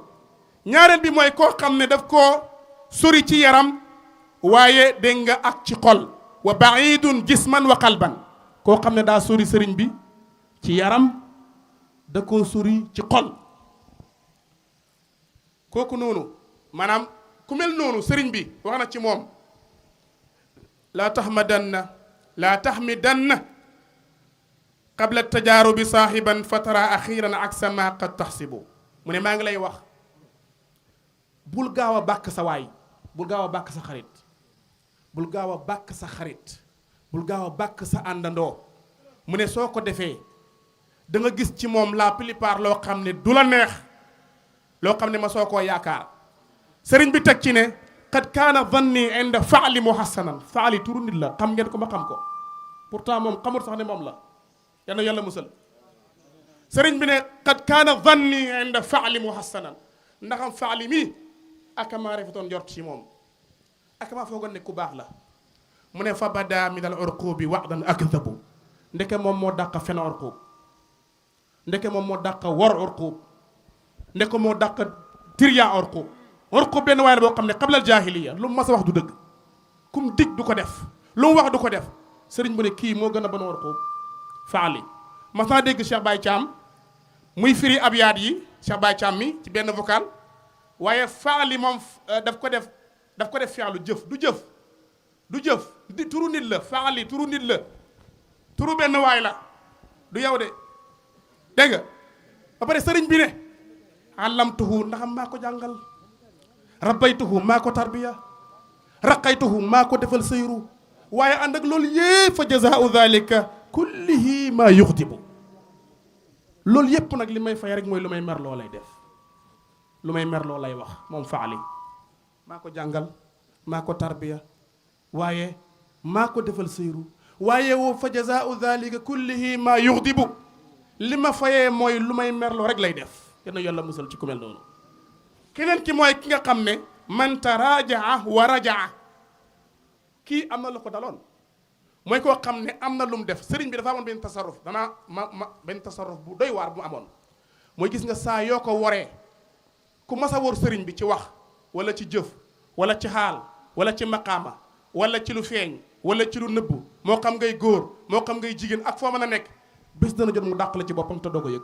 ñaareel bi mooy koo xam ne daf koo sori ci yaram waaye dégg nga ak ci xol. wa baidun jisman wa qalban koo xam ne daa sori sëriñ bi ci yaram da koo sori ci xol. kooku noonu maanaam ku mel noonu sëriñ bi wax na ci moom laa taxmidanna qabla tajaarubi saahiban fatara axiran aksa ma qad taxsibu mu ne maa ngi lay wax bul gaaw a bàkk sa waay bul gaaw a bàkk sa xarit bul gaaw a bàkk sa xarit bul gaaw a bàkk sa àndandoo mu ne soo ko defee da nga gis ci moom la plupart loo xam ne du la neex loo xam ne ma soo koo yaakaar sëriñ bi teg ci ne qad kaana zanni inda faali muhassanan faali turu nit la xam ngeen ko ma xam ko pourtant moom xamul sax ne moom la yal na yàlla musal sëriñ bi ne qad kaana zanni inda faali muhassanan ndaxam faali mi aka maa rafetoon jort ci moom aka maa foogoon ne ku baax la mu ne fa bada min al urqubi wa'dan akdabu ndeke moom moo dàq fen urqub ndeke moom moo dàq wor urqub ndeke moo dàq tirya urqub benn waaye la boo xam ne qabla al jahiliya lu mu mas a wax du dëgg kum dig du ko def lu mu wax du ko def sëriñ bu ne kii moo gën a bon urqub faali mas naa dégg Cheikh Baye Thiam muy firi abyaat yi Cheikh Baye Thiam mi ci benn vocal waaye faali moom daf ko def fi'lu jëf du jëf di turu nit la faali turu nit la turu benn waay la du yow de dégg nga ba pare sëriñ bi ne allamtuhu ndax maa ko jàngal rabbaytuhu maa ko tarbiya raqaytuhu maa ko defal sëyru waaye ànd ak loolu yëpp fa jazaau dhalika kullihi maa yuxdibu loolu yëpp nag li may fay rek mooy lu may merloo lay def lu may merloo lay wax moom faali maa ko jàngal maa ko tarbiya waaye maa ko defal sëyru waaye woo fa jazaau dhalika kullihi maa yuxdibu li ma fayee mooy lu may merloo rek lay def yal na yàlla musal ci ku mel noonu keneen ki mooy ki nga xam ne man tarajaa wa rajaa kii am na lu ko daloon mooy koo xam ne am na lu mu def sëriñ bi dafa amoon benn tasarruf benn tasarruf bu doy waar bu mu amoon mooy gis nga saa yoo ko woree ku mas a wor sëriñ bi ci wax wala ci jëf wala ci xaal wala ci maqaama wala ci lu feeñ wala ci lu nëbbu moo xam ngay góor moo xam ngay jigéen ak foo mën a nekk bés dana jot mu dàq la ci boppam te doo ko yëg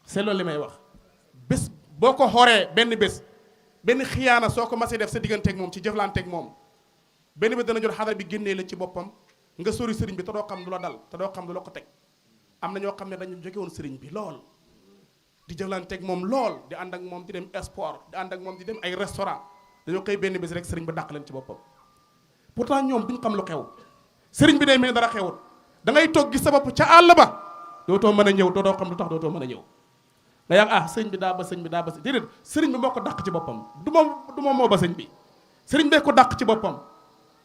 c'est loolu li may wax bés boo ko xoree benn xiyaana soo ko masee def sa digganteeg moom ci jëflanteeg moom benn bés dana jot xadar bi génnee la ci boppam nga sori sëriñ bi te doo xam lu la dal te doo xam lu la ko teg am na ñoo xam ne dañu jóge woon sëriñ bi lool di jëflanteeg moom lool di ànd ak moom di dem sport di ànd ak moom di dem ay restaurant dañoo xëy benn bés rek sëriñ ba dàq leen ci boppam pourtant ñoom duñ xam lu xew sëriñ bi day mel dara xewut da ngay toog gis sa bopp ca àll ba dootoo mën a ñëw dootoo xam lu tax dootoo mën a ñëw nga yàgg sëriñ bi daa ba déedéet sëriñ bi moo ko dàq ci boppam du moom moo ba sëñ bi sëriñ bee ko dàq ci boppam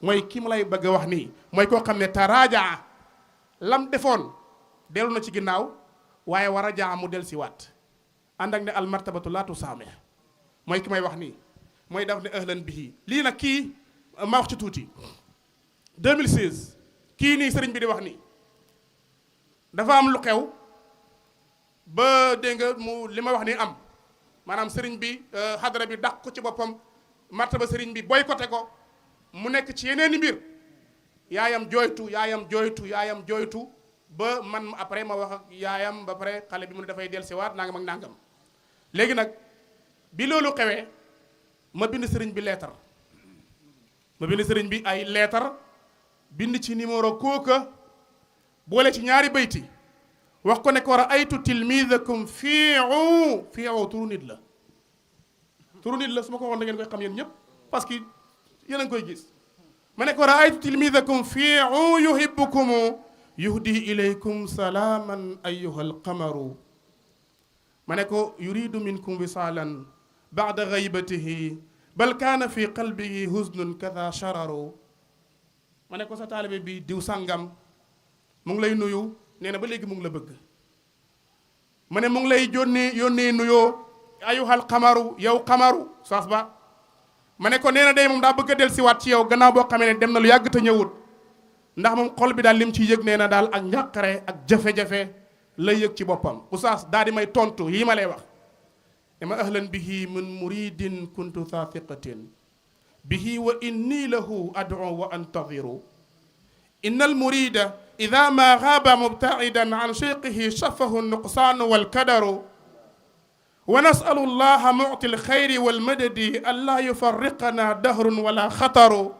mooy kii ma lay bëgg a wax nii mooy koo xam ne taraaja lam defoon dellu na ci ginnaaw waaye war a jaa mu del si waat ànd ak ne al martabatu laa tusaame mooy ki may wax nii mooy daf ne ahlan bihi lii nag kii ma wax ci tuuti 2016 kii nii sëriñ bi di wax nii dafa am lu xew ba dégg nga mu li ma wax nii am maanaam sëriñ bi xadara bi dàq ko ci boppam martaba sëriñ bi boycotté ko mu nekk ci yeneeni mbir yaayam jooytu ba man après ma wax ak yaayam ba pare xale bi mu ne dafay dellusiwaat nangam ak nangam léegi nag bi loolu xewee ma bind sëriñ bi leetar ay leetar bind ci numéro kooka boole ci ñaari bayti wax ko ne ko ra'aytu tilmidakum fii'u turu nit la su ma ko waxoon da ngeen koy xam yéen ñëpp parce que yéen a ngi koy gis ma ne ko ra'aytu tilmidakum fii'u yuhibbukum yuhdi ilaykum salaaman ayyuha alqamaru ma ne ko yuridu minkum wisaalan ba'da ghaybatihi bal kaana fi qalbihi huznun kada shararu ma ne ko sa taalibe bi diw sàngam mu ngi lay nuyu nee na ba léegi mu ngi la bëgg ma ne mu ngi lay yónnee nuyoo ayuhal xamaru yow xamaru saas ba ma ne ko nee na day moom daa bëgg a dellusiwaat ci yow gannaaw boo xamee ne dem na lu yàgg te ñëwut ndax moom xol bi daal lim ciy yëg nee na daal ak njàqare ak jafe-jafe lay yëg ci boppam oustaz daal di may tontu yii ma lay wax dama ahlan bihi min muridin kuntu tha thiqatin bihi wa inni lahu ad'u wa antadiru inna al murida ida ma gaaba mubtaidan an cheyqihi shafahu nuqsaanu walkadaru wa nasalu llaha muti alxayri walmadadi an laa yufarriqana dahrun wala xataru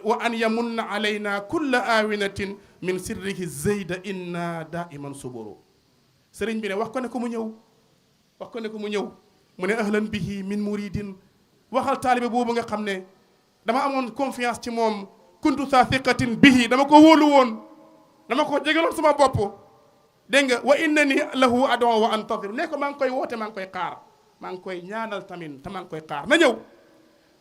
wa an yamunna alayna kulla aawinatin min sirrihi zeyda inna daiman suburu sëriñ bi ne wax ko ne ko mu ñëw wax ko ne ko mu ñëw mu ne ahlan bihi min muridin waxal taalibe boobu nga xam ne dama amoon confiance ci moom kuntu saa thiqatin bihi dama ko wóolu woon dama ko jegaloon sama bopp dégg nga wa innani lahu ad'u wa antadiru ne ko maa ngi koy woote maa ngi koy xaar maa ngi koy ñaanal tamit te maa ngi koy xaar na ñëw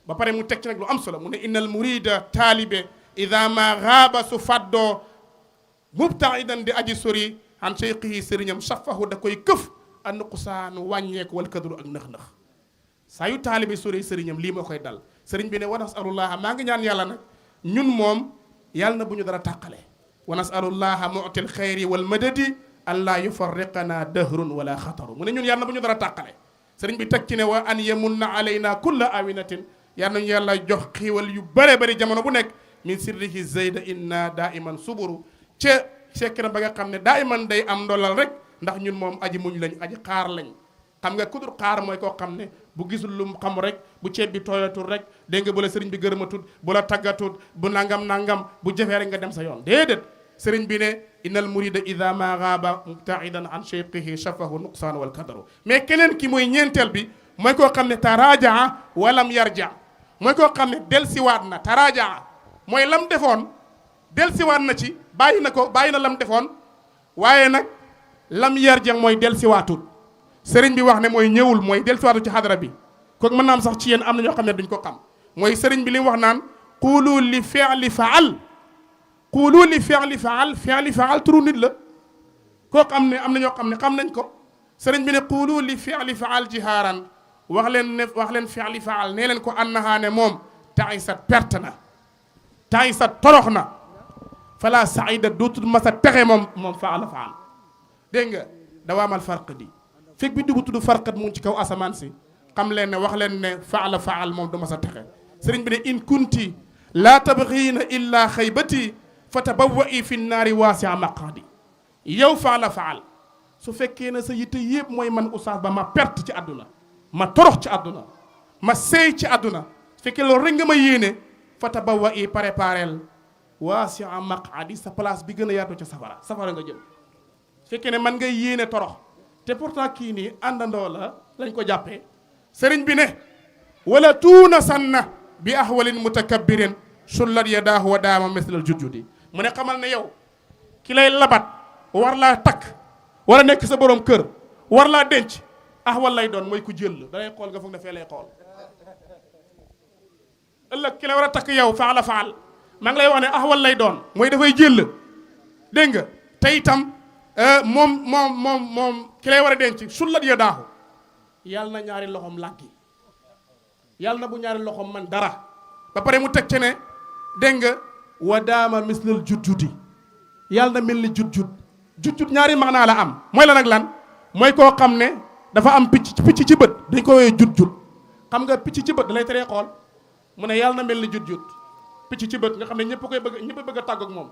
ba pare mu teg ci nag lu am solo mu ne innal murida taalibe ida ma gaaba su faddoo mubtaidan di aji sori an cheikhihi sëriñam safahu da koy këf a nuqsaanu wàññeeku wal kadru ak nëx-nëx saa yu taalibe sori sëriñam lii moo koy dal sëriñ bi ne wa nasalullaha maa ngi ñaan yàlla nag ñun moom yàlla na bu ñu dara tàqale wa nasalullaha mu'til xayri wal madadi an laa yufarriqana dahrun wala xataru mu ne ñun yàlla na bu ñu dara tàqale sëriñ bi teg ci ne wa an yamunna alayna kulla awinatin yàlla nañu yàlla jox xiiwal yu bare bari jamono bu nekk min sirrihi zayda inna daiman suburu ca sekkira ba nga xam ne daiman day am ndolal rek ndax ñun moom aji muñ lañ aji xaar lañ xam nga kudur xaar mooy koo xam ne bu gisul lu mu xam rek bu ceeb bi tooyatul rek dégg nga bu la sëriñ bi gërëmatut bu la taggatut bu nangam bu jafee rek nga dem sa yoon déedéet sëriñ bi ne innal murida ida ma gaaba mubtaidan an cheikhihi shafahu nuqsaan wal kadaru mais keneen ki mooy ñeenteel bi mooy koo xam ne tarajaa walam yarja mooy koo xam ne delsiwaat na tarajaa mooy lam defoon delsiwaat na ci bàyyi na lam defoon waaye nag lam yarja mooy delsiwaatut sëriñ bi wax ne mooy ñëwul mooy delsiwaatut ci xadara bi kooku mën naa am sax ci yéen am na ñoo xam ne duñ ko xam mooy sëriñ bi li mu wax naan quulu li fi'li faal quulu li fi'li faal turu nit la koo xam ne am na ñoo xam ne xam nañ ko sëriñ bi ne quulu li fi'li faal jihaaran wax leen fi'li faal nee leen ko annahaa ne moom taisat perte na taisat torox na fala saida dootul masa texe moom faala faal dégg nga dawaamal farq di fekk bi dugg tudd farqat mu ngi ci kaw asamaan si xam leen ne wax leen ne faala faal moom du masa texe sëriñ bi ne in kunti laa tabxiina illa xaybati fa tabawwa'i fi naari waasia maqaadi yow faala faal su fekkee ne sa yitte yëpp mooy man oustaz ba ma perte ci àdduna ma torox ci àdduna ma seey ci àdduna su fekkee loolu rek nga ma yéene fa tabawwa'i préparel waasia maqaadi sa place bi gën a yaatu ca safara nga jëm su fekkee ne man ngay yéene torox te pourtant kii nii àndandoo la lañ ko jàppee sëriñ bi ne wala tuuna sanna bi ahwalin mutakabbirin sullat yadaahu wa daama mislal jujudi mu ne xamal ne yow ki lay labat war laa takk war a nekk sa borom kër war laa denc ahwal lay doon mooy ku jël da lay xool nga foog ne fee lay xool ëllëg ki lay war a takk yow faala faal maa ngi lay wax ne ahwal lay doon mooy dafay jël dégg nga te itam moom ki lay war a denc sullat yadaahu yàlla na ñaari loxoom làkki yàlla na bu ñaari loxoom man dara ba pare mu teg ci ne dégg nga wa daama mislal jut-juti yàlla na mel ni jut-jut ñaari maanaa la am mooy la nag lan mooy koo xam ne dafa am picc ci bët dañ ko woowee jut-jut xam nga picc ci bët da lay teree xool mu ne yàlla na mel ni jut-jut picc ci bët nga xam ne ñëpp bëgg a tàggoog moom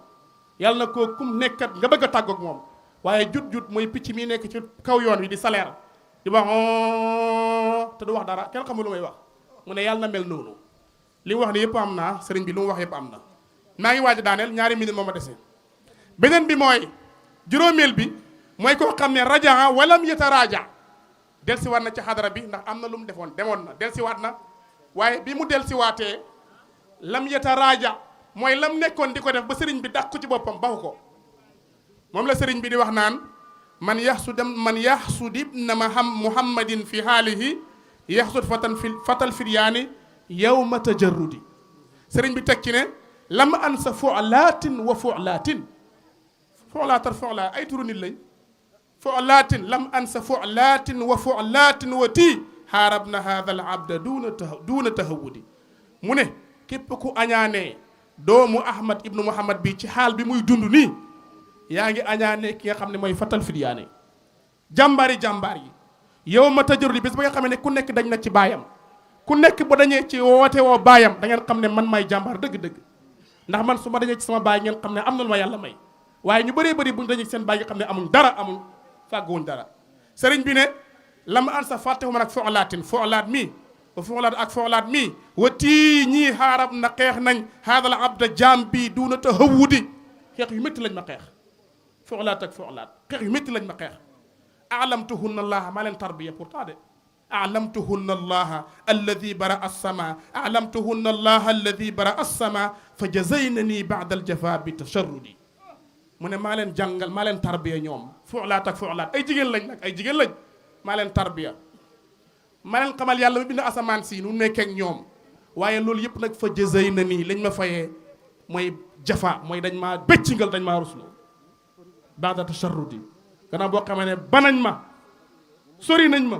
yàlla na koo kum nekkat nga bëgg a tàggoog moom waaye jut-jut mooy picc mi nekk ci kaw yoon wi di salaire di wax te du wax dara kenn xamul lu may wax mu ne yàlla na mel noonu li mu wax ni yëpp am naa sëriñ bi lu mu wax yëpp am na maa ngi waaj daaneel ñaari minute moo ma dese beneen bi mooy juróomeel bi mooy koo xam ne rajaa walam yataraaja delsiwaat na ci xadara bi ndax am na lu mu demoon na delsiwaat na waaye bi mu delsiwaatee lam yataraaja mooy lam nekkoon di ko def ba sëriñ bi dàq ko ci boppam baxu ko moom la sëriñ bi di wax naan man yaxsud ibna muhammadin fi haalihi yaxsud fatal firyaani yawma tajarrudi sëriñ bi teg ci ne lam ansa fu'laatin wa fu'laatin fu'laatan fu'laa ay turu nit lañ fu'laatin lam ansa fu'laatin wa fu'laatin wa tii xaarabna haadha al abda duuna tahawudi mu ne képp ku añaanee doomu Ahmad ibnu Muhammad bi ci xaal bi muy dund nii yaa ngi añaanee ki nga xam ne mooy fatal fidyaane jàmbaar yi yow ma tajarudi bés ba nga xam ne ku nekk dañ na ci baayam ku nekk ba dañee ci woote woo baayam da ngeen xam ne man may jàmbaar dëgg-dëgg ndax man su ma dañee ci sama baay ngeen xam ne am na lu ma yàlla may waaye ñu bëree bëri buñ dañee ci seen baay nga xam ne amuñ dara amuñ fàgguwuñ dara sëriñ bi ne la ma an sa fàttewu ma nag fu'laat mii wa fu'laat ak fu'laat mii wa tii ñii xaarab na xeex nañ haadal abda jaam bi duuna tahawudi xeex yu métti lañ ma xeex fu'laat ak fu'laat xeex yu métti lañ ma xeex alamtuhunna allaha maa leen tarbiya pourtant de alamtuhunna allaha alladi bara assama alamtuhunna allaha alladi bara assama fa jazaynani ba'da aljafa bi tasharrudi mu ne maa leen jàngal maa leen tarbiya ñoom fu'laat ak fu'laat ay jigéen lañ nag ay jigéen lañ maa leen tarbiya maa leen xamal yàlla mi bind asamaan si nu nekkee ak ñoom waaye loolu yëpp nag fa jazaynani lañ ma fayee mooy jafa mooy dañ maa bëccingal dañ maa rusloo ba'da tasharrudi gannaaw boo xamee ne banañ ma sori nañ ma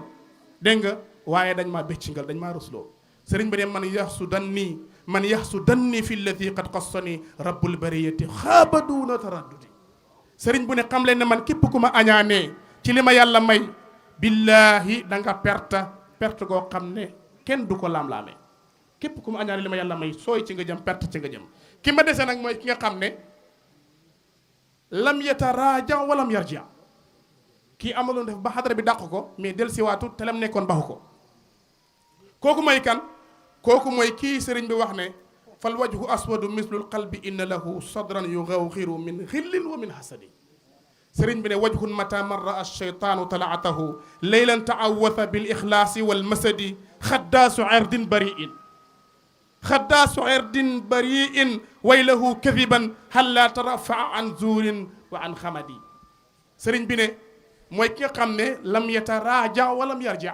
dégg nga waaye dañ maa béccingal dañ maa rusloo sëriñ bi ne man yaxsu danni fi lladi qad qassani rabbul bariyati xaaba duuna taraddudi sëriñ bu ne xam leen ne man képp ku ma añaanee ci li ma yàlla may billaahi da nga perte goo xam ne kenn du ko laam-laamee képp ku ma añaanee li ma yàlla may sooy ci nga jëm perte ci nga jëm ki ma dese nag mooy ki nga xam ne lam yataraaja walam yarja kii amaloon def ba xadara bi dàq ko mais del siwaatu te lam nekkoon baxu ko kooku mooy kan kooku mooy kii sëriñ bi wax ne fal wajhu aswadu mislul qalbi inna lahu sadran yugawxiru min xillin wa min hasadi sëriñ bi ne wajhun mata marra alcheytaanu talaatahu leylan taawatha bil ixlaasi wal masadi xaddaasu erdin bariin waylahu kadiban hal la tarafaa an zuurin wa an xamadi sëriñ bi ne mooy ki nga xam ne lam yataraaja walam yarja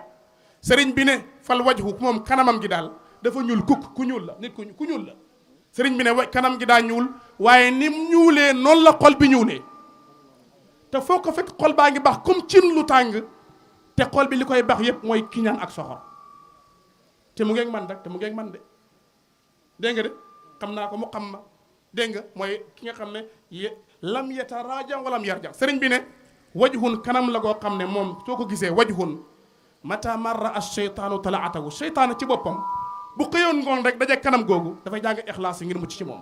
sëriñ bi ne fal wajhu moom kanamam gi daal dafa ñuul kukk ku ñuul la nit ku ñuul la sëriñ bi ne kanam gi daa ñuul waaye nim ñuulee noonu la xol bi ñuulee te foo ko fekk xol baa ngi baax comme cin lu tàng te xol bi li koy baax yépp mooy kiñaan ak soxor te mu ngeeg man rek te mu ngeeg man de dégg nga de xam naa ko mu xam ma dégg nga mooy ki nga xam ne lam yataraaja walam yarja sëriñ bi ne wajhun kanam la goo xam ne moom soo ko gisee wajhun mata marra ash-shaytaanu talaatahu seytaane ci boppam bu xëyoon ngoon rek daje kanam googu dafay jàng ixlaas yi ngir mucc ci moom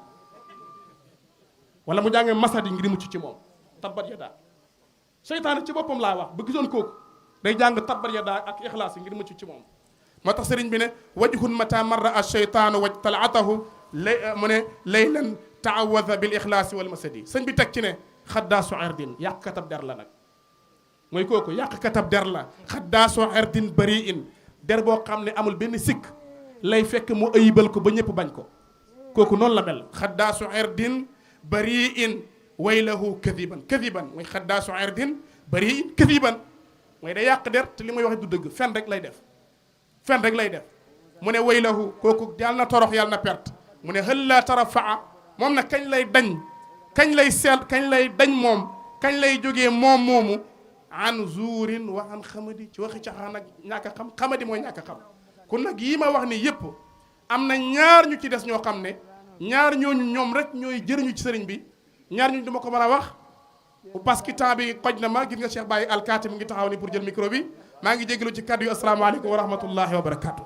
wala mu jàng masad yi ngir mucc ci moom tabbat yadaa seytaane ci boppam laa wax bu gisoon kooku day jàng tabbat yadaa ak ixlaas yi ngir mucc ci moom moo tax sëriñ bi ne wajhun mata marra ash-shaytaanu waj talaatahu mu ne laylan taawada bil ixlaasi wal masadi sëñ bi teg ci ne xaddaasu erdin yàq katab der la nag mooy kooku yàq katab der la xaddaasoo erdin bariin der boo xam ne amul benn sikk lay fekk mu ayibal ko ba ñëpp bañ ko kooku noonu la mel xaddaasoo erdin bariin waylahu kadiban mooy xaddaasoo erdin bariin kadiban mooy day yàq der te li muy waxe du dëgg fen rek lay def mu ne waylahu kooku yàlla na torox yàlla na perte mu ne hël la tarafaa moom nag kañ lay dañ moom kañ lay jógee moom moomu an zuurin wa an xamadi ci waxi caxaan ak ñàkk a xam xamadi mooy ñàkk a xam kon nag yii ma wax ni yépp am na ñaar ñu ci des ñoo xam ne ñaar ñooñu ñoom rek ñooy jëriñu ci sëriñ bi ñaar ñooñu duma ko mën a wax parce que temps bi xoj na ma gis nga Cheikh Baye Alkaati mu ngi taxaw ni pour jël micro bi maa ngi jégalu ci kàddu yu asalaamaaleykum wa rahmatullahi wa barakaatu.